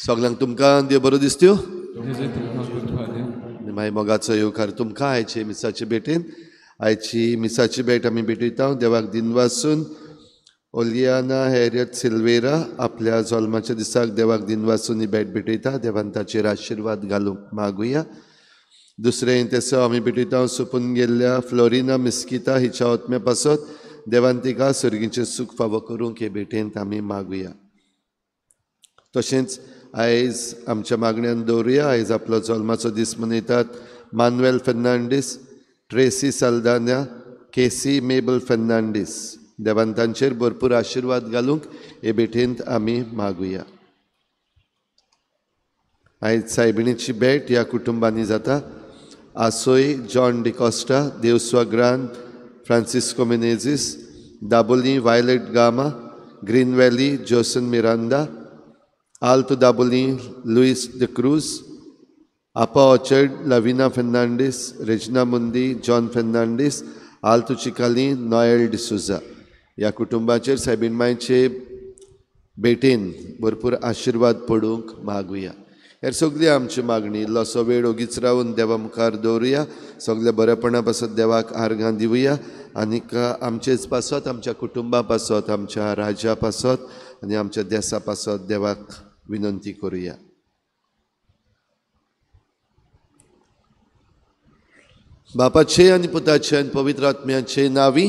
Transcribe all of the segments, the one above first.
सगळ्यांक तुमकां देव बरो दिसत्यो. मागीर मोगाचो येवकार तुमकां आयचे मिसाचे भेटेन. आयची मिसाची भेट आमी भेटयता देवाक दिनवासून. ओलियाना हॅरियट सिल्वेरा आपल्या जल्माच्या दिसाक देवाक दिनवासून ही भेट भेटयता. देवान ताचेर आशिर्वाद घालूंक मागुया. दुसरें तेसो आमी भेटयता सोंपून गेल्ल्या फ्लोरिना मिस्किता हिच्या आत्म्या पासत देवान तिका सर्गीचें सूख फावो करूंक हे भेटेंत आमी मागुया. तशेंच आयज आमच्या मागण्यान दवरुया. आयज आपलो जल्माचो दीस मनयतात Manuel Fernandes, Tracy Saldanha, Casey Mabel Fernandes. देवान तांचेर भरपूर आशिर्वाद घालूंक हे भेटेंत आमी मागुया. आयज सायबिणीची भेट ह्या कुटुंबांनी जाता. आसोय John D'Costa, Devswa Grand, Francisco Menezes, Dabolim Violet Gama, Green Valley Joson Miranda, Alto Dabolim Luis de Cruz, Apa Orchard Lavina Fernandes, Regina Mundi, John Fernandes, Alto Chicalim Noel D'Souza. ह्या कुटुंबाचेर सायबीण मांयचे भेटेन भरपूर आशिर्वाद पडूंक मागुया. हेर सगळी आमची मागणी इल्लोसो वेळ ओगीच रावन देवा मुखार दवरुया. सगल्या बरेपणा पासत देवाक आर्गां दिवया आनीक आमचेच पासत, आमच्या कुटुंबा पासत, आमच्या राज्या पासत आनी आमच्या देसा पासत देवाक विनंती करुया. बापाचे आनी पुताचे आनी पवित्र आत्म्याचे नांवी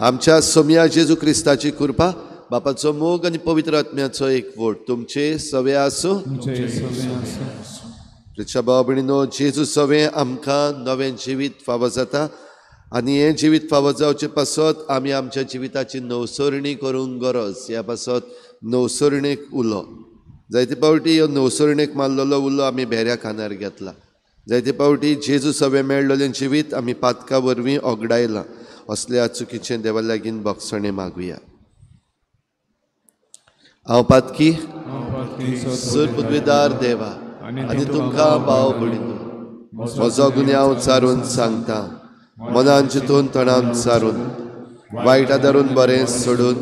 आमच्या सोम्या जेजू क्रिस्ताची कृपा, बापाचो मोग आनी पवित्र आत्म्याचो एकवट तुमचे सवे आसूं. प्रिच्या भाव भयणीनो, जेजू सवे आमकां नवें जिवीत फावो जाता आनी हें जिवीत फावो जावचे पासत आमी आमच्या जिविताची नवसरणी करूंक गरज. ह्या पासत नवसरणेक उलो. जायते फावटी ह्यो नवसरणेक मारलेलो उलो आमी भेऱ्या खानार घेतला. जायते फावटी जेजू सवे मेळ्ळेलें जिवीत आमी पातका वरवीं ओगडायलां. असल्या चुकीचें देवा लागीं भोगसणें मागुया. हांव पातकी सर पदवीदार देवा आनी तुमकां भाव भयणीनो म्हजो गुन्यांव चारून सांगता. मनान चिंतून तणान सारून वायट आदारून बरें सोडून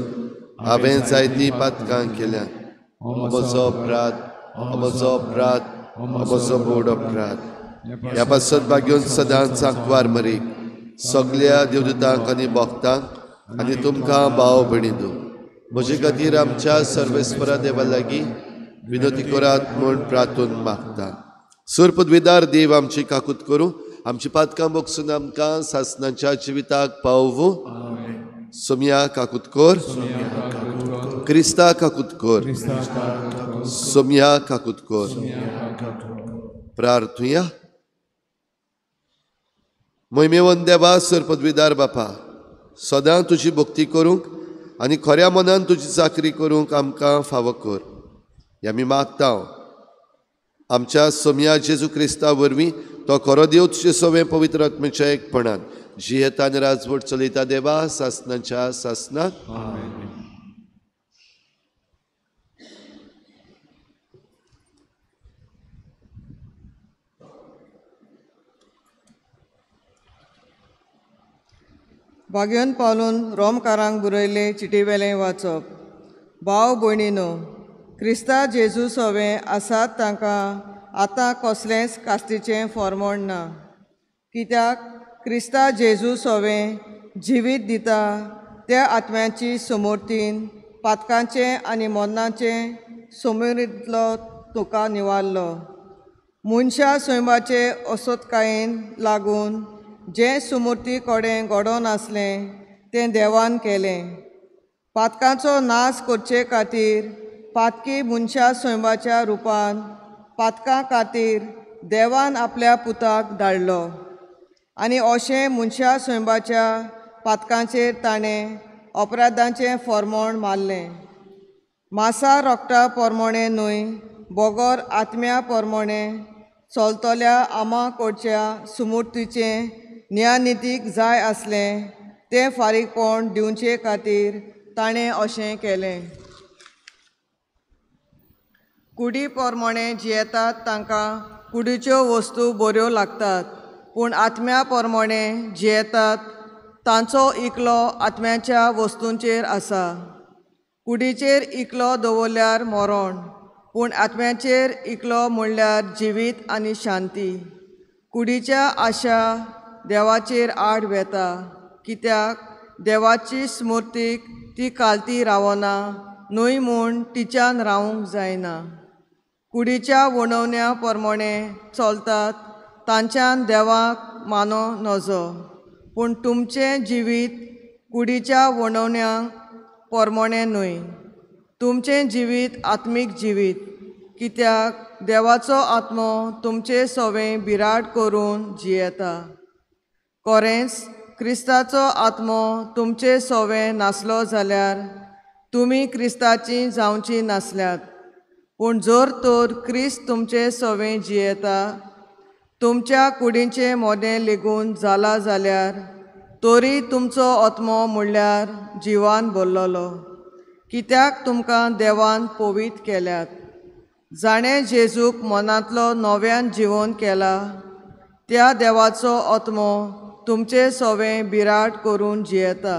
हांवें जायतीं पातकां केल्यात. म्हजो अपराध, म्हजो अपराध, म्हजो व्हड अपराध. ह्या पासत भाग्योन सदांच आंकवार मरीक सगल्या देवदूतांक आनी भक्तांक आनी तुमकां भाव भयणीनो म्हजे खातीर आमच्या सर्वेस्परा देवा लागीं विनंती करात म्हूण प्रार्थून मागता. सूर पदवीदार देव आमची काकूत करूं, आमची पातकां बोगसून आमकां सासनाच्या जिविताक पावोवं. सोमया काकूत कर, क्रिस्ता काकूत कर, सोमया काकूत कर. प्रार्थुया. मोहिमेवन देवा, सर पदवीदार बापा, सदां तुजी भक्ती करूंक आनी खऱ्या मनान तुजी चाकरी करूंक आमकां फावो कर. हें आमी मागता आमच्या सोमया जेजू क्रिस्ता वरवीं. तो खरो देव तुजे सवें पवित्र आत्म्याच्या एकपणान जियेता आनी राजवट चलयता देवा सासनाच्या सासनाक. भाग्योन पावलून रोमकारांक बरयल्ले चिटीवेलें वाचप. भाव भयणीनो, क्रिस्ता जेजू सवें आसात तांकां आतां कसलेंच कास्तीचें फॉर्मोण ना. कित्याक क्रिस्ता जेजू सवें जिवीत दिता त्या आत्म्याची समोर्तीन पातकांचें आनी मरणाचें समोरींतलो तुका निवारलो. मनशा सैमाचे असोतकायेन लागून जें सुमूर्ती कडेन घडोवन आसलें तें देवान केलें. पातकांचो नाश करचे खातीर पातकी मनशा सैमाच्या रुपान पातकां खातीर देवान आपल्या पुताक धाडलो आनी अशें मनशा सैमाच्या पातकांचेर ताणें अपराधांचें फॉर्मोण मारलें. मासा रोगटा पोरमोणें न्हय बोगोर आत्म्या पोरमोणें चलतल्या आमा कडच्या सुमुर्तीचें न्यायनितीक जाय आसलें तें फारीकपण दिवचे खातीर ताणें अशें केलें. कुडी पोरमोणें जियेतात तांकां कुडीच्यो वस्तू बऱ्यो लागतात, पूण आत्म्या पोरमोणें जियेतात तांचो इकलो आत्म्याच्या वस्तूंचेर आसा. कुडीचेर इकलो दवरल्यार मरण, पूण आत्म्याचेर इकलो म्हणल्यार जिवीत आनी शांती. कुडीच्या आशा देवाचेर आड वेता, कित्याक देवाची स्मृतीक ती कालती रावना न्हय म्हूण तिच्यान रावूंक जायना. कुडीच्या वणवण्या प्रमाणें चलतात तांच्यान देवाक मानो नजो, पूण तुमचें जिवीत कुडीच्या वणवण्या प्रमाणें न्हय. तुमचें जिवीत आत्मीक जिवीत, कित्याक देवाचो आत्मो तुमचे सवें बिराड करून जियेता. कोरेंस क्रिस्ताचो आत्मो तुमचे सवें नासलो जाल्यार तुमी क्रिस्ताची जावची नासल्यात, पूण जर तर क्रिस्त तुमचे सवें जियेता तुमच्या कुडीचें मोदें लेगून जाला जाल्यार तरी तुमचो आत्मो म्हणल्यार जिवान भरलेलो, कित्याक तुमकां देवान पवित्र केल्यात. जाणें जेजूक मनांतलो नव्यान जिवन केला त्या देवाचो आत्मो तुमचे सवें बिराड करून जियेता.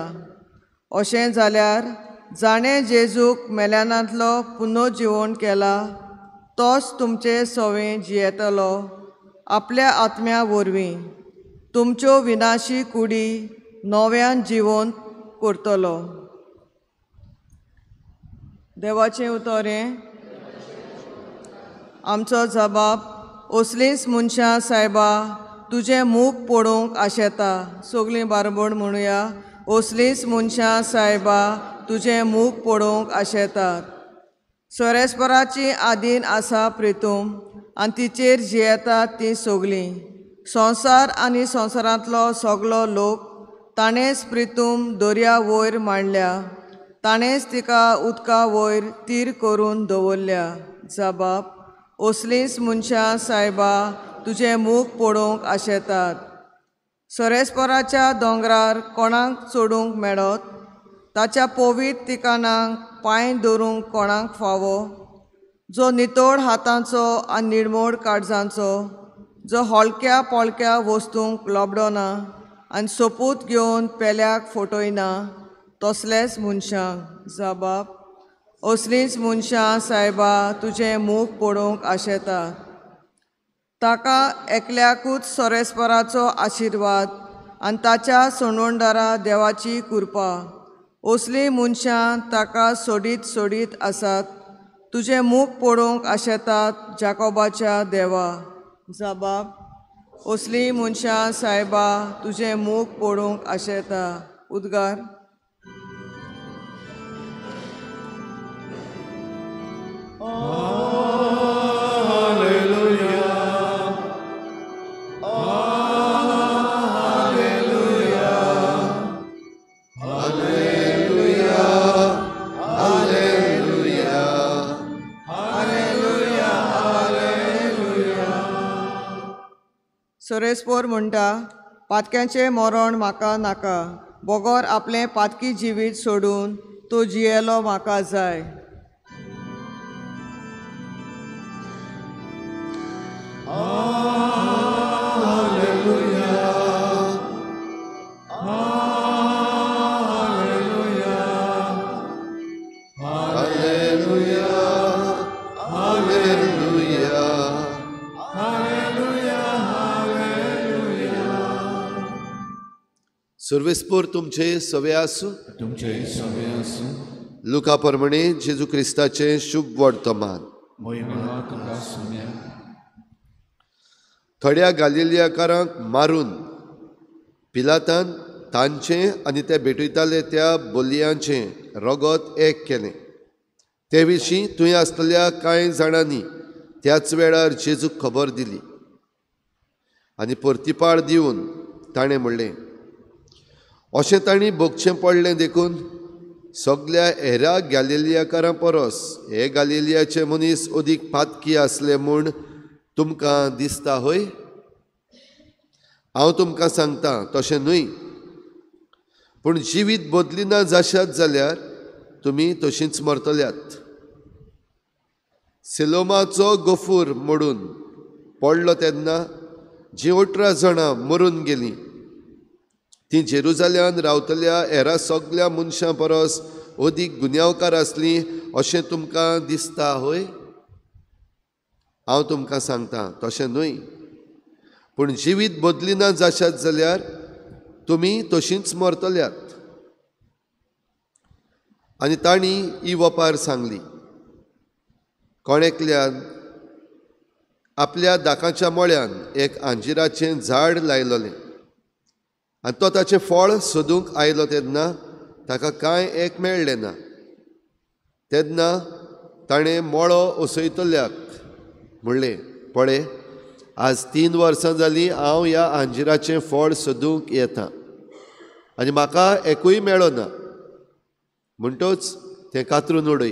अशें जाल्यार जाणें जेजूक मेल्यानांतलो पुनर्जिवन केला तोच तुमचे सवें जियेतलो आपल्या आत्म्या वरवीं तुमच्यो विनाशी कुडी नव्यान जिवन करतलो. देवाचें उतर हें. आमचो जबाब असलींच मनशां सायबा तुजें मूख पळोवंक आशेता. सगळीं बारबण म्हणुया, असलींच मनशां सायबा तुजें मूख पळोवंक आशेतात. सोरेस्पराची आदीन आसा प्रितूम आनी तिचेर जियेतात तीं सगळीं. संवसार आनी संवसारांतलो सगलो लोक ताणेंच प्रितूम दर्या वयर मांडल्या, ताणेंच तिका उदका वयर तीर करून दवरल्या. जबाब असलींच मनशां सायबा तुजें मूख पळोवंक आशेतात. सोरेस्पराच्या दोंगरार कोणाक चडूंक मेळत, ताच्या पवित्र ठिकाणांक पांय दवरूंक कोणाक फावो? जो नितळ हातांचो आनी निर्मोळ काळजांचो, जो हलक्या पोलक्या वस्तूंक लोबडना आनी सोपूत घेवन पेल्याक फटयना तसलेच मनशांक. जबाब असलींच मनशां सायबा तुजें मूख पळोवंक आशेता. ताका एकल्याकूच सोरेस्पराचो आशिर्वाद आनी ताच्या सोंडवणदारा देवाची कृपा. असलीं मनशां ताका सोडीत सोडीत आसात, तुजें मूख पळोवंक आशेतात जाकोबाच्या देवा. जबाब असलीं मनशां सायबा तुजें मूख पळोवंक आशेता. उद्गार. सोरेस्पोर म्हणटा, पातक्यांचें मरण म्हाका नाका, बगर आपलें पातकी जिवीत सोडून तूं जियेलो म्हाका जाय. सर्वेस्पोर तुमचे सवे आसूं, तुमचे सवे आसूं. लुका प्रमाणे जेजू क्रिस्ताचें शुभ वर्तमान. थोड्या गालिलियाकारांक मारून पिलातान तांचें आनी ते भेटयताले त्या बोलयांचें रगत एक केलें. ते विशीं थंय आसतल्या कांय जाणांनी त्याच वेळार जेजूक खबर दिली आनी परतिपाळ दिवन ताणें म्हणलें, अशें तांणी भोगचें पडलें देखून सगल्या हेरा गॅलिलियाकारां परस हे गॅलिलियाचे मनीस अदीक पातकी आसले म्हूण तुमकां दिसता हय? हांव तुमकां सांगता तशें न्हय, पूण जिवीत बदलिना जाशात जाल्यार तुमी तशींच मरतल्यात. सिलोमाचो गोफूर मोडून पडलो तेन्ना जीं 18 जाणां मरून गेलीं तीं जेरुजाल्यान रावतल्या हेरा सगल्या मनशां परस अदीक गुन्यांवकार आसलीं अशें तुमकां दिसता हय? हांव तुमकां सांगता तशें न्हय, पूण जिवीत बदलिना जाशात जाल्यार तुमी तशींच मरतल्यात. आनी तांणी ही वपार सांगली, कोण एकल्यान आपल्या दाकाच्या मळ्यान एक आंजिराचें झाड लायलोलें आनी तो ताचें फळ सोदूंक आयलो तेन्ना ताका कांय एक मेळ्ळें ना. तेन्ना ताणें मळो उसयतल्याक म्हणलें, पळय आज 3 वर्सां जालीं हांव ह्या आंजिराचें फळ सोदूंक येता आनी म्हाका एकूय मेळो ना, म्हणटच तें कातरून उडय,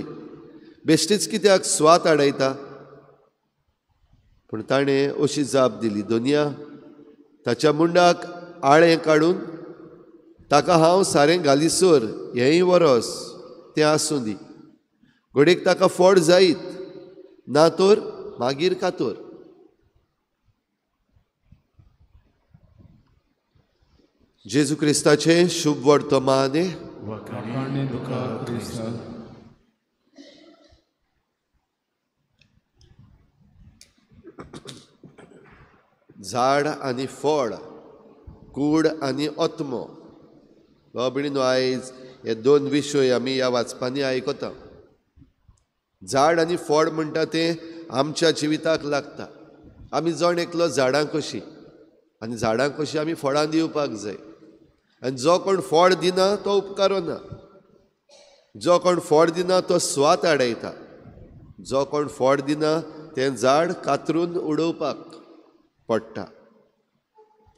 बेश्टीच कित्याक स्वात आडयता? पूण ताणें अशी जाप दिली, दोनया ताच्या मुंडाक आळें काडून ताका हांव सारें घालीसर हेंय वरस तें आसूं दी, घडयेक ताका फळ जायत, ना तर मागीर कातोर. जेजू क्रिस्ताचें शुभ वर्तमान. झाड आनी फळ, कूड आनी आत्मो. भाव भयणीनो, आयज हे 2 विशय आमी ह्या वाचपांनी आयकता. झाड आनी फळ म्हणटा तें आमच्या जिविताक लागता. आमी जण एकलो झाडां कशीं आनी झाडां कशीं आमी फळां दिवपाक जाय. आनी जो कोण फळ दिना तो उपकारना, जो कोण फळ दिना तो स्वात आडयता, जो कोण फळ दिना तें झाड कातरून उडोवपाक पडटा.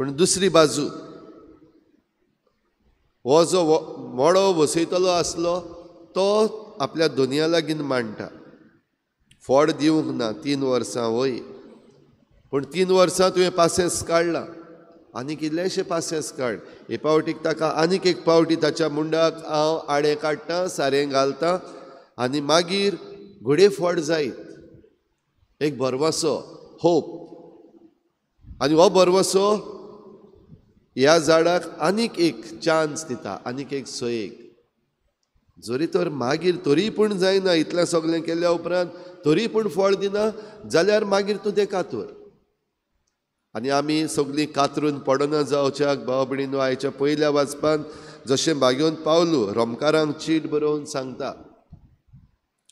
पूण दुसरी बाजू, हो जो मळो वसयतलो आसलो तो आपल्या दोनया लागीं मांडटा, फळ दिवंक ना 3 वर्सां वय, पूण 3 वर्सां तुवें पासेंस काडलां, आनीक इल्लेशें पासेंस काड, हे पावटीक ताका आनीक एक पावटी ताच्या मुंडाक हांव आडें काडटा, सारें घालता आनी मागीर घडये फळ जायत. एक भरवंसो, होप. आनी हो भरवंसो ह्या झाडाक आनीक एक चान्स दिता, आनीक एक सोयेक. जरी तर मागीर तरी पूण जायना, इतलें सगळें केल्या उपरांत तरी पूण फळ दिना जाल्यार मागीर तूं तें कातूर. आनी आमी सगळीं कातरून पडना जावच्याक भाव भयणीनो, आयच्या पयल्या वाचपान जशें भागोवन पावलू रोमकारांक चीट बरोवन सांगता,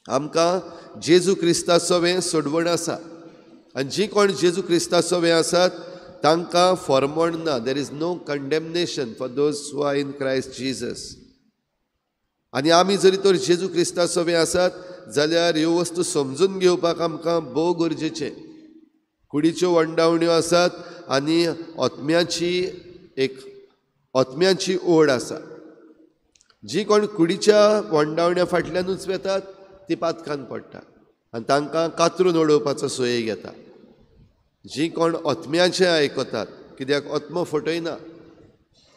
आमकां जेजू क्रिस्ता सवें सोडवण आसा आनी जीं कोण जेजू क्रिस्ता सवें आसात तांकां फॉर्मण ना. There is no condemnation for those who are in Christ Jesus. आनी आमी जरी तर जेजू क्रिस्ता सवें आसात जाल्यार ह्यो वस्तू समजून घेवपाक आमकां भोव गरजेचें. कुडीच्यो वंडावण्यो आसात आनी आत्म्याची एक आत्म्याची ओड आसा. जी कोण कुडीच्या वंडावण्या फाटल्यानूच वेतात ती पातकान पडटा आनी तांकां कातरून उडोवपाचो सोयेक येता. जी कोण आत्म्याचें आयकतात, कित्याक आत्मो फटयना,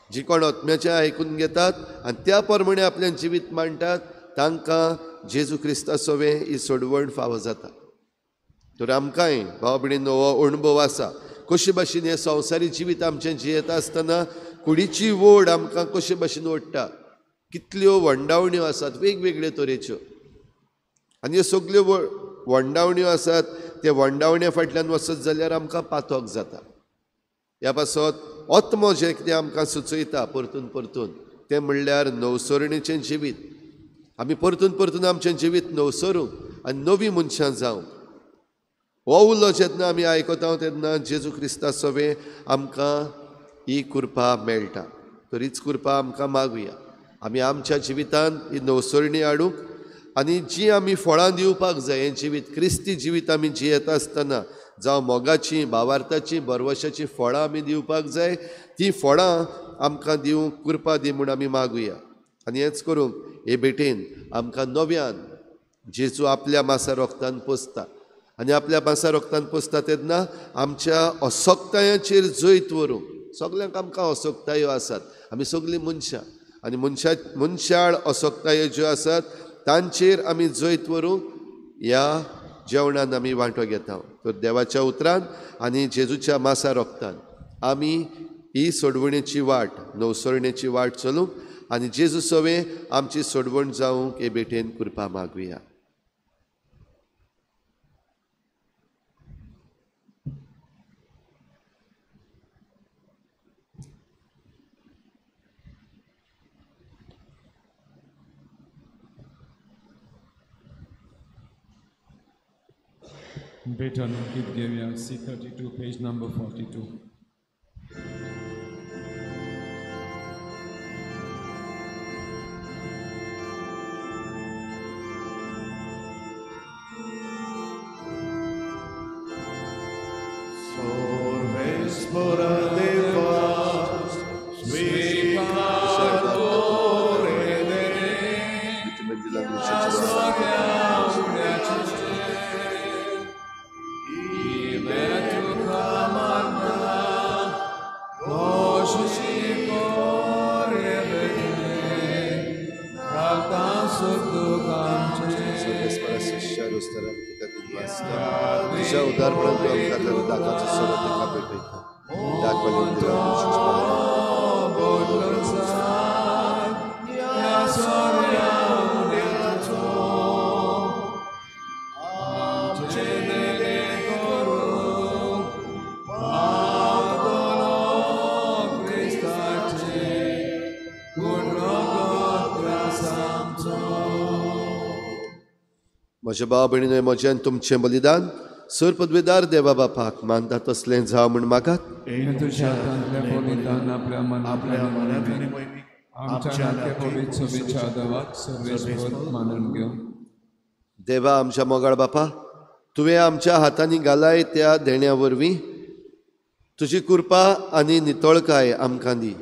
जी कोण आत्म्याचें आयकून घेतात आनी त्या प्रमाणे आपलें जिवीत मांडटात तांकां जेजू क्रिस्ता सवें ही सोडवण फावो जाता. तर आमकांय भाव भयणीनो हो अणभव आसा, कशे भाशेन हें संवसारी जिवीत आमचें जियेता आसतना कुडीची ओड आमकां कशे भाशेन ओडटा, कितल्यो वंडावण्यो आसात वेगवेगळे तरेच्यो आनी ह्यो सगल्यो वंडावण्यो आसात ते वंडावण्या फाटल्यान वचत जाल्यार आमकां पातक जाता. ह्या पासत आत्मो जें कितें आमकां सुचयता परतून परतून तें म्हणल्यार नवसरणेचें जिवीत. आमी परतून परतून आमचें जिवीत नवसरूंक आनी नवीं मनशां जावंक हो उलो जेन्ना आमी आयकता तेन्ना जेजू क्रिस्ता सवें आमकां ही कृपा मेळटा. तर हीच कृपा आमकां मागुया, आमी आमच्या जिवितांत ही नवसरणी हाडूंक आनी जी आमी फळां दिवपाक जाय हें जिवीत क्रिस्ती जिवीत आमी जियेता आसतना जावं मोगाची, भावार्थाची, भरवशाची फळां आमी दिवपाक जाय, ती फळां आमकां दिवंक कृपा दी म्हूण आमी मागुया. आनी हेंच करूंक हे भेटेन आमकां नव्यान जेजू आपल्या मासा रोगतान पोसता आनी आपल्या मासा रोगतान पोसता तेन्ना आमच्या असक्तायांचेर जैत व्हरूंक. सगल्यांक आमकां असक्तायो आसात, आमी सगळीं मनशां आनी मनशाळ असक्तायो ज्यो आसात तांचेर आमी जैत व्हरूंक ह्या जेवणान आमी वांटो घेता. तर देवाच्या उतरान आनी जेजूच्या मासा रोगतान आमी ही सोडवणेची वाट, नवसरणेची वाट चलूंक आनी जेजू सवें आमची सोडवण जावंक हे भेटेन कृपा मागुया. भेटान गीत घेवया C32 page number 42. म्हज्या भाव भयणीनो, म्हजें तुमचें बलिदान सर पदवेदार देवा बापाक मानता तसलें जावं म्हूण मागात. देवा आमच्या मोगाळ बापा, तुवें आमच्या हातांनी घालाय त्या देण्या वरवीं तुजी कृपा आनी नितळकाय आमकां दी.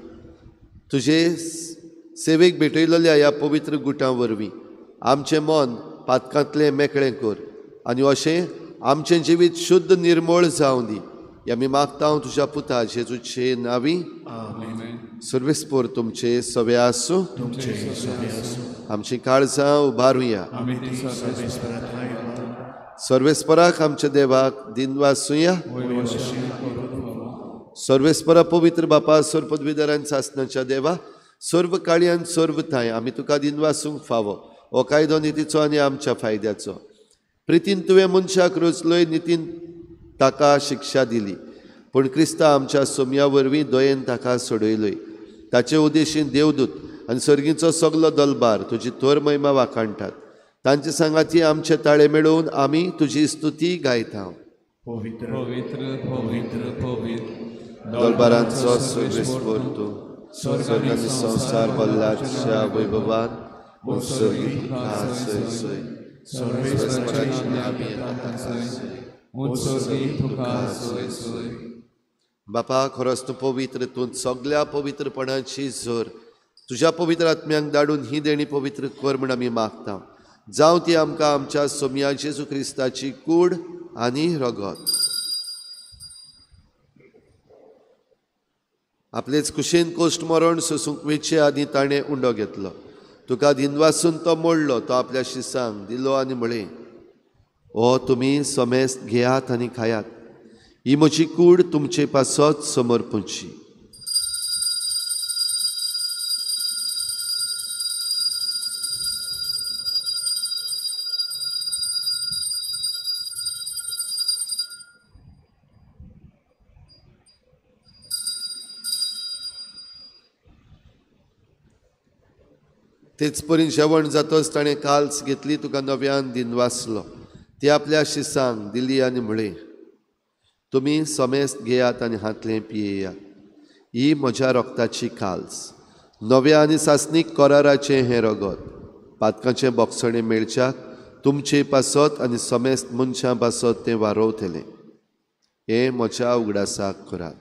तुजे सेवेक भेटयलेल्या ह्या पवित्र गुटां वरवीं आमचें मन पातकांतलें मेकळें कर आनी अशें आमचें जिवीत शुद्ध निर्मळ जावं दी. आमी मागता तुज्या पुता जेजूचे नांवी. सर्वेस्पोर तुमचे सवे आसूं. आमची काळजां उबारुया. सर्वेस्पराक आमच्या देवाक दिनवासुया. सर्वेस्परा पवित्र बापा, सर्व पदवीधरान सासनाच्या देवा, सर्व काळयान सर्व थांय आमी तुका दिनवासूंक फावो. हो कायदो नितीचो आनी आमच्या फायद्याचो. प्रितीन तुवें मनशाक रचलोय, नितीन ताका शिक्षा दिली, पूण क्रिस्ता आमच्या सोम्या वरवीं दयेन ताका सोडयलोय. ताचे उद्देशीन देवदूत आनी सर्गीचो सगलो दलबार तुजी थोर महिमा वाखाणटात. तांचे सांगाती आमचे ताळे मेळोवन आमी तुजी स्तुती गायता. पवित्र पवित्र पवित्र दलबारांचो सर्वेस्पर तूं, स्वर्ग आनी संवसार भरला तुज्या वैभवान. बापा, खरोच तूं पवित्र, तूं सगल्या पवित्रपणाची जोर. तुज्या पवित्र आत्म्यांक धाडून ही देणी पवित्र कर म्हूण आमी मागता. जावं ती आमकां आमच्या सोम्या जेजू क्रिस्ताची कूड आनी रगत. आपलेच कुशीन कोश्ट मरण सोसूंक वेचे आदीं ताणें उंडो घेतलो. तुका दिनवासून तो मोडलो, तो आपल्या शिसांक दिलो आनी म्हळें, ओ तुमी समेस्त घेयात आनी खायात, ही म्हजी कूड तुमचे पासत समर्पूची. तेच परी जेवण जातच ताणें काल्स घेतली, तुका नव्यान दिनवासलो, ती आपल्या शिसांक दिली आनी म्हळें, तुमी समेस्त घेयात आनी हांतलें पियेयात, ही म्हज्या रक्ताची काल्स, नव्या आनी सासणीक कराराचें हें रगत, पातकांचें बोगसणें मेळच्याक तुमचे पासत आनी समेस्त मनशां पासत तें वारोवतलें. हें म्हज्या उगडासाक करात.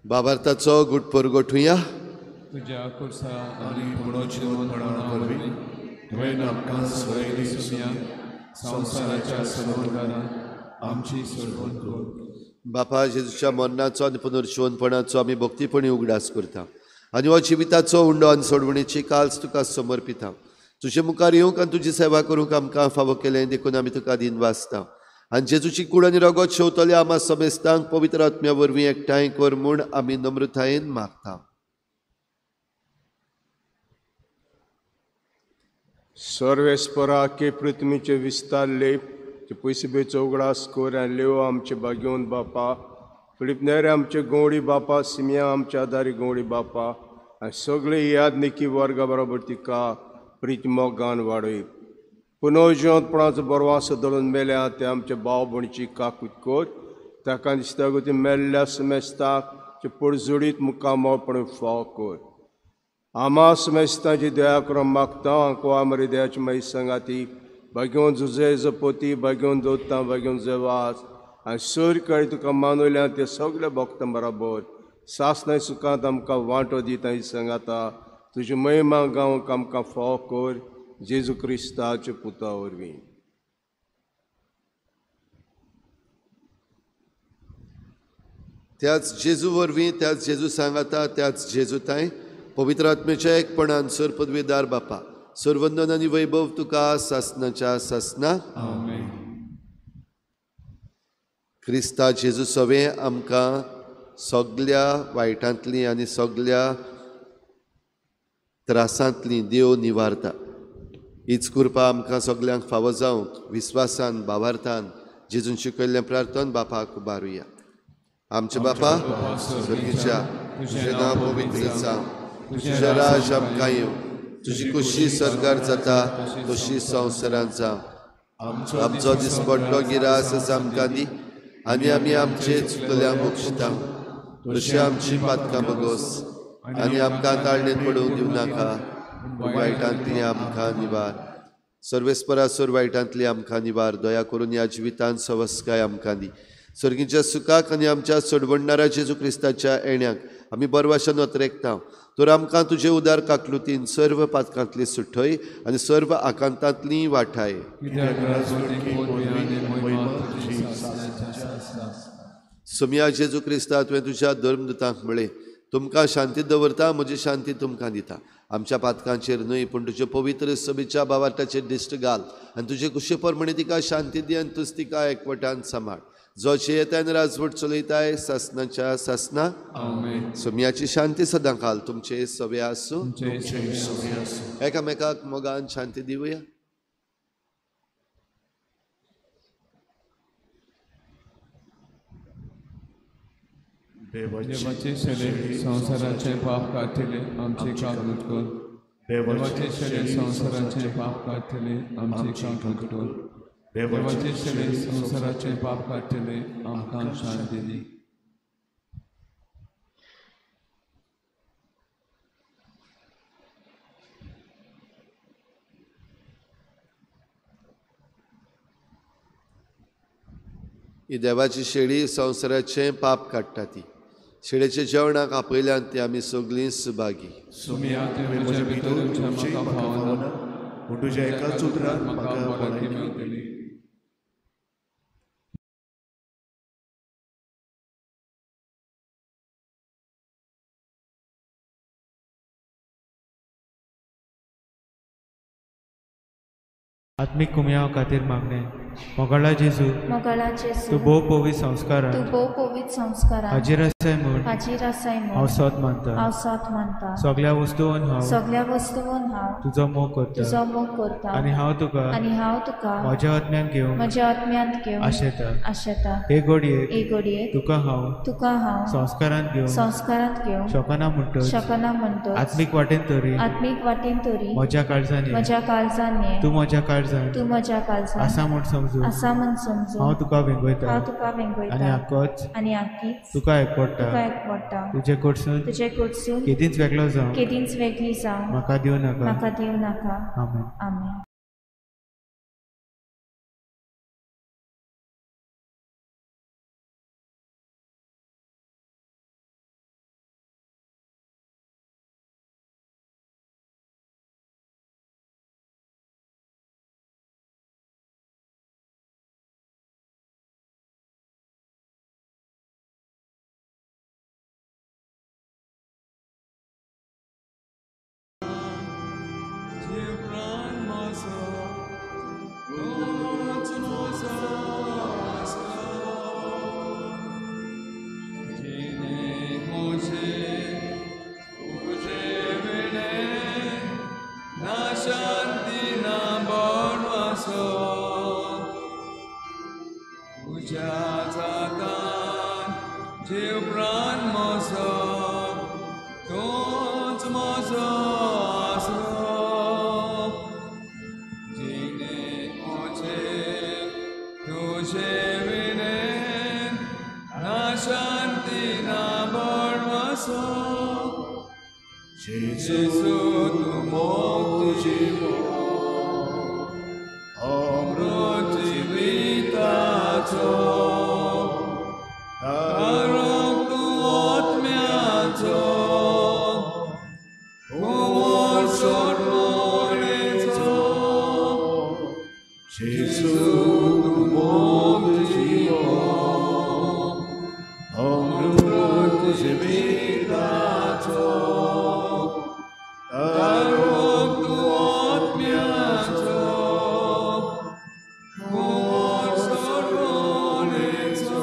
बाबार्थाचो गुट परगोठुया. तुज्या कुर्सा आनी पुनर्जिवनपणा वरवीं तुवें आमकां सोयरी सुमया संवसाराच्या सोडवणदारान आमची सोडवण कर. बापा, जेजूच्या मरणाचो आनी पुनर्जिवनपणाचो आमी भक्तीपणी उगडास करता आनी हो जिविताचो उंडो आनी सोडवणेची काल्स तुका समर्पिता. तुजे मुखार येवंक आनी तुजी सेवा करूंक आमकां फावो केलें देखून आमी तुका दिनवासता. आनी जेजूची कूड आनी रगत शेवतले आमा समेस्तांक पवित्र आत्म्या वरवीं एकठांय कर म्हूण आमी नम्रतायेन मागता. सर्वेस्परा के पृथ्वीचे विस्तार लेप ते पयसुबेचो उगडास कर आनी लेव आमचे भाग्योन बापा, फिलीप नेरे आमचे गवळी बापा, सिमिया आमच्या आदारी गवळी बापा आनी सगळे यादनिकी वर्गा बरोबर तिका प्रीत मोगान वाडय. पुनर्जिवंतपणाचो बरवासो धरून मेल्या ते आमच्या भाव भयणीची काकूत कर. ताका दिसता गो ती मेल्ल्या समेस्ताक ते परजोडीत मुखामळपण फाव कर. आमा समेस्तांची दया करून मागता. आंकवा मरे दयाची माई सांगाती भाग्योन जुजे जपोती भाग्योन दोत्ता भाग्योन जेवास आनी सर काळी तुका मानवल्या ते सगळे भक्तां बराबर सासनाय सुखांत आमकां वांटो दिता ही सांगाता तुजी महिमा गावंक आमकां फाव कर जेजू क्रिस्ताच्या पुता वरवीं. त्याच जेजू वरवीं, त्याच जेजू सांगाता, त्याच जेजू तांय पवित्र आत्म्याच्या एकपणान सर पदवीदार बापा, सर्वंदन आनी वैभव तुका सासनाच्या सासना. आमेन. क्रिस्ता जेजू सवें आमकां सगल्या वायटांतली आनी सगल्या त्रासांतली देव निवारता. हीच कृपा आमकां सगल्यांक फावो जावंक विस्वासान भावार्थान जेजून शिकयल्लें प्रार्थन बापाक उबारुया. आमच्या बापा स्वर्गीच्या, तुजें नांव पवित्र जावं, तुजें राज आमकां येवं, तुजी खुशी सरकार जाता तशी संवसारांत जावं. आमचो दिसपट्टो गिरास आमकां दी आनी आमी आमचे चुकल्यांक बक्षिता तशी आमची पातकां बगोस आनी आमकां ताळणेंत पडूंक दिवं नाका, वायटांतली आमकां निवार. सर्वेस्परा सर वायटांतली आमकां निवार. दया करून ह्या जिवितांत सवस्काय आमकां दी. सर्गीच्या सुखाक आनी आमच्या सोडवणणारा जेजू क्रिस्ताच्या येण्याक आमी बरवाशान अत्रेकता. तर आमकां तुजे उदार काकलुतीन सर्व पातकांतली सुठय आनी सर्व आकांतांतली वाठाय. सोमया जेजू क्रिस्ता, तुवें तुज्या धर्मदूतांक म्हळें, तुमकां शांती दवरता, म्हजी शांती तुमकां दिता. आमच्या पातकांचेर न्हय पूण तुजे पवित्र सभेच्या भावार्थाचेर दिश्ट घाल आनी तुजे कुशे प्रमाणे तिका शांती दी आनी तूच तिका एकवटान सांबाळ. जो जियेता आनी राजवट चलयताय सासनाच्या सासना. सोमयाची शांती सदां काल तुमचे सवे आसूं. एकामेकाक मोगान शांती दिवया. देवाचे शेले संवसाराचे पाप काडटले आमचे काकूट कर. देवाचे शेले संवसाराचे पाप काडटले आमचे काकूट कर. देवाचे शेले संवसाराचे पाप काडटले आमकां शांती दी. ही देवाची शेळी संवसाराचें पाप काडटा. ती शेळेच्या जेवणाक आपयल्यान ती आमी सगळीं सुभागी. सोमया, तुवें म्हज्या भितर म्हाका फावना, पूण तुज्या एकाच उतरान म्हाका भलायकी मेळटली. आत्मीक कुमयाव खातीर मागणें. मोगाळा जेजू, मोगाळा जेजू, तूं भोव पवित्र संस्कारान, तूं भोव पवित्र संस्कारान हाजीर आसाय म्हूण, हाजीर आसाय म्हूण हांव सत मानता, हांव सत मानता. सगल्या वस्तून हांव, सगल्या वस्तून हांव तुजो मोग करता, तुजो मोग करता. आनी हांव तुका, आनी हांव तुका म्हज्या आत्म्यान घेवन, म्हज्या आत्म्यांत घेवन आशेता, आशेता. हे घडयेक, हे घडयेक तुका हांव, तुका हांव संस्कारांत घेवन, संस्कारांत घेवन शकना म्हणटच, शकना म्हणटच आत्मीक वाटेन तरी, आत्मीक वाटेन तरी म्हज्या काळजान, म्हज्या काळजान तूं म्हज्या काळजान, तूं म्हज्या काळजान आसा म्हूण समजून, आसा म्हूण समजून हांव तुका वेंगयता, हांव तुका वेंगयता. आनी आकोच, आनी आकीच तुका एकवटा, तुका एकवटा. तुजे कडसून, तुजे कडसून केदींच वेगळो जावं, केदींच वेगळी जावं म्हाका दिवं नाका, म्हाका दिवं नाका. आमेन. आमेन. मोजो, तूंच मोजो आसरो. जिणे म्हजे तुजे विणें ना शांती ना बळवासो. तुज्या जातान जीव प्राण म्हजो, तूंच म्हजो आसरो. जिणे म्हजे तुजे विणें ना शांती ना बळवासो. जेजू तूं मोग जिवो, अमृत जिविताचो, तारक तूं आत्म्याचो, कुंवर सोडवणेचो. जेजू तूं मोग जिवो, अमृत जिविताचो, तारक तूं आत्म्याचो, कुंवर सोडवणेचो.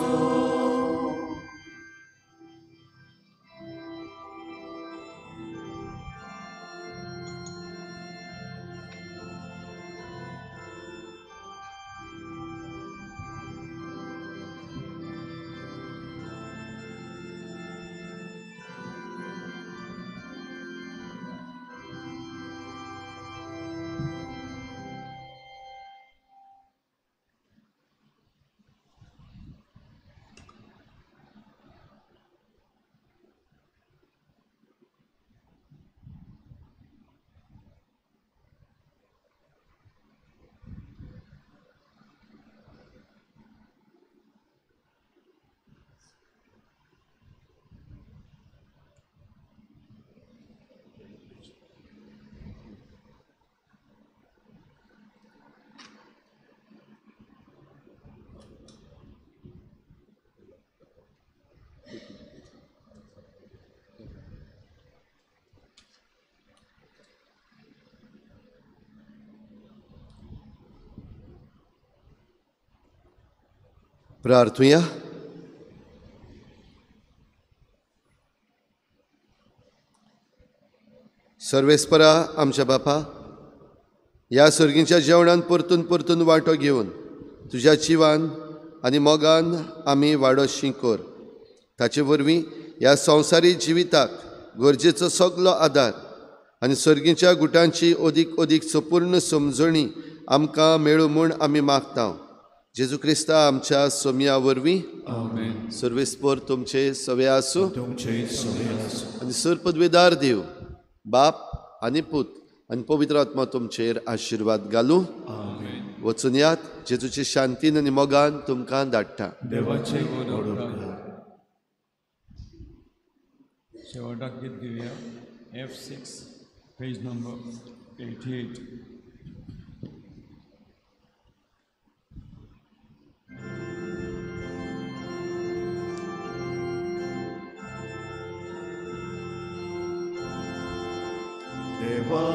प्रार्थुया. सर्वेस्परा आमच्या बापा, ह्या सर्गींच्या जेवणान परतून परतून वांटो घेवन तुज्या जिवान आनी मोगान आमी वाडोशी कर. ताचे वरवीं ह्या संवसारी जिविताक गरजेचो सगलो आदार आनी सर्गींच्या गुटांची अदीक अदीक संपूर्ण समजणी आमकां मेळूं म्हूण आमी मागता. जेजू क्रिस्ता आमच्या सोमया वरवीं. आमेन. सर्वेस्पर तुमचे सवे आसूं आनी सर पदवेदार देव बाप आनी पूत आनी पवित्र आत्मा तुमचेर आशिर्वाद घालूं. वचून यात, जेजूचे शांतीन आनी मोगान तुमकां धाडटा. देवाचे शेवटाक गीत घेवया. F6 page number 88. देवा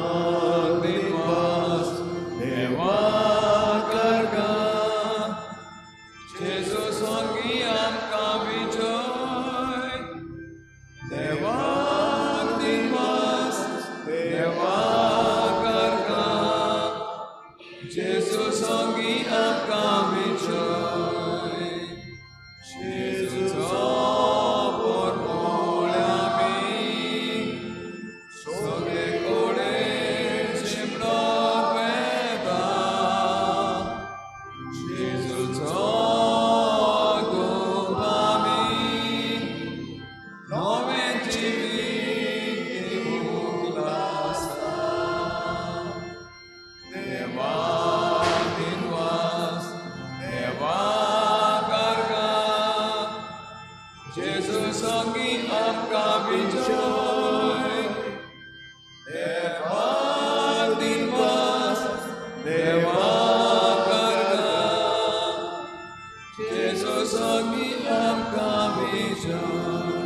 निवास देवा करगा, जेजू संगी आमकां विजय. देवा निवास देवा करगा, जेजू संगी आमकां विजय. जेजूचो पोरमोळ आमी सगळे कडेन शिंपडत वेता. जेजूचो दूत आमी नवें जिवीत दिवंक लागता. देवा दिनवास देवा करगा, जेजू संगी आमकां विजय. देवा दिनवास देवा करगा, जेजू संगी आमकां विजय.